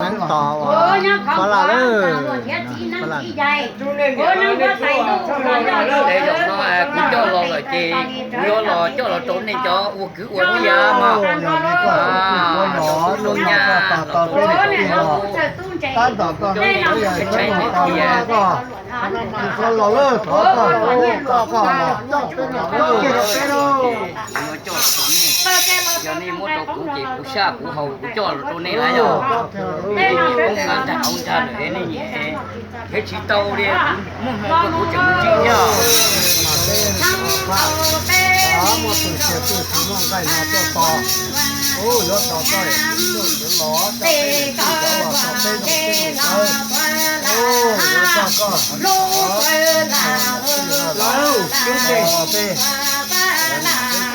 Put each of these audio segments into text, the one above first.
Tos ua Paj Laj lawm. Paj Laj. Zaum no kuv coj los lawm ces kuv yuav los coj los rau nej cov ua kwv ua tij mog. Rau nyab los rau tub rau nyab, tab tom koj ntshai tias los lawm, thov koj, koj los coj peb los. Kuv yuav coj los rau nej, yog nej muab rau kuv ces kuv saj kuv haus kuv coj los rau nej na yog. Nej nyiam poob nqa nrag hauv nrag lawm nej nyiam, thiab tsis tau li, muaj hmoo koj kuv tseem mus ntsib thiab. Muaj tus xiav tus txiv muaj nqaij no tuaj tos, yuav tos koj, tuaj sawv los coj peb los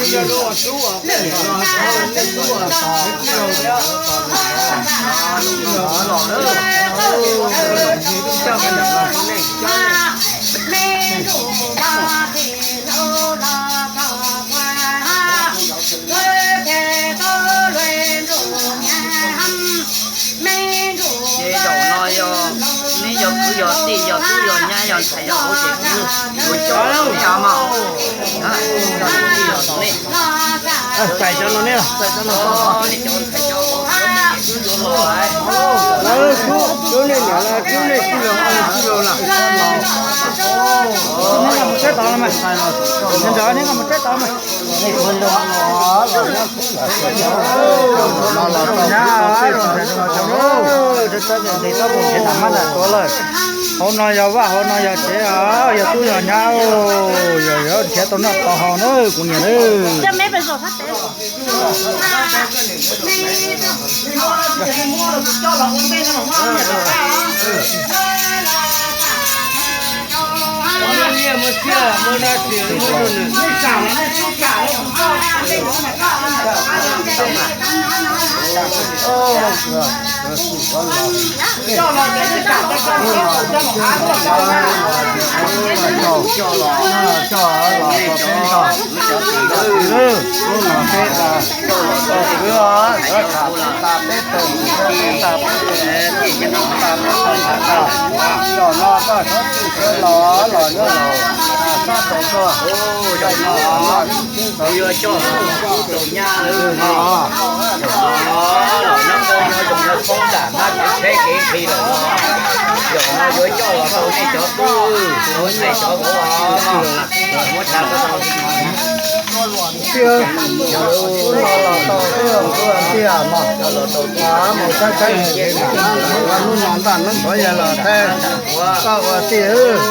txij cov los txog peb zoo peb zoo sawv, yuav coj koj, peb Ces zaum no yog neb yog kwv yog tij yog tub yog nyab yog ntxhais yog hauv ces kuv yuav coj los rau nej mog. Txais cov no neb, txais cov no, nej cov ntxhais cov vauv, lawv kub, lub nej niam lawv kub nej tij laug tij laug lawm. Neb mus tsheb tod los mas, neb mus tsheb tod mas. Nyab, nws txhob mus nrhiav nram mab nram tuav lawm. Hauv no yog vaj, hauv no yog tsev, yog tub yog nyab, yog nrhiav tau noj tau haus na kuv niam na. Coj los, coj los, cov kwv, lub no peb tas, cov kwv os, yuav tham tas peb tug, peb tas peb tug, tas peb tug tas. Zaum no koj txhob txwj sawv los, los nyob los, sab tau koj. Zaum no kuv yuav coj los rau nyab lawm no. Zaum no los nyob zoo nyob poob nram mab kev tsheb kev nqhis lawm no. Zaum no yuav coj los rau nej cov tub, rau nej cov vauv os. Muab tsa rau tij, no los tau tij, mus saib saib hnub no ntaj neeb qhuav yog los thaij koj ua tij, los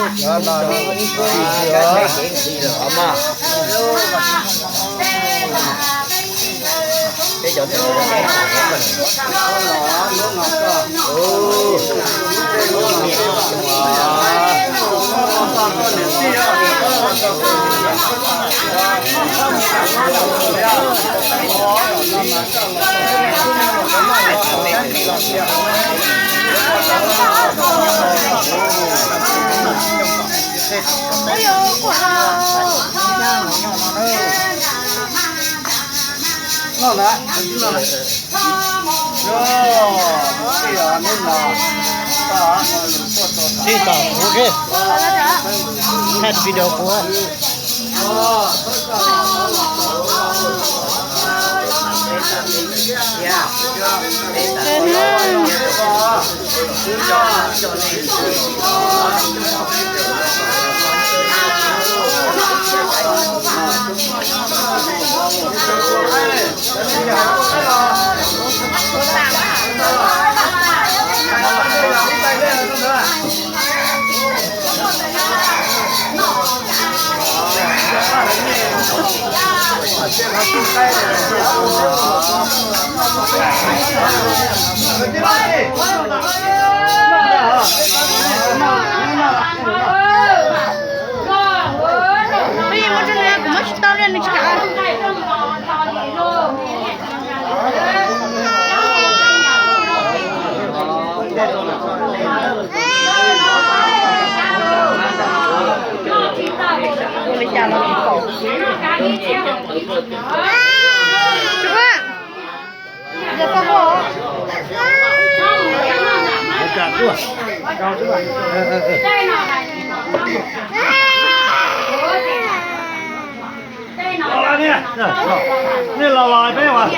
Tib tau, ok. Thaij video kuv. Muab tsis tau li nws tsis kam. Nej los los peb uas,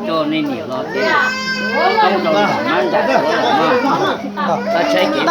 Coj nej niam los thiab, coj rau mab nram no, txhob tshaib kev.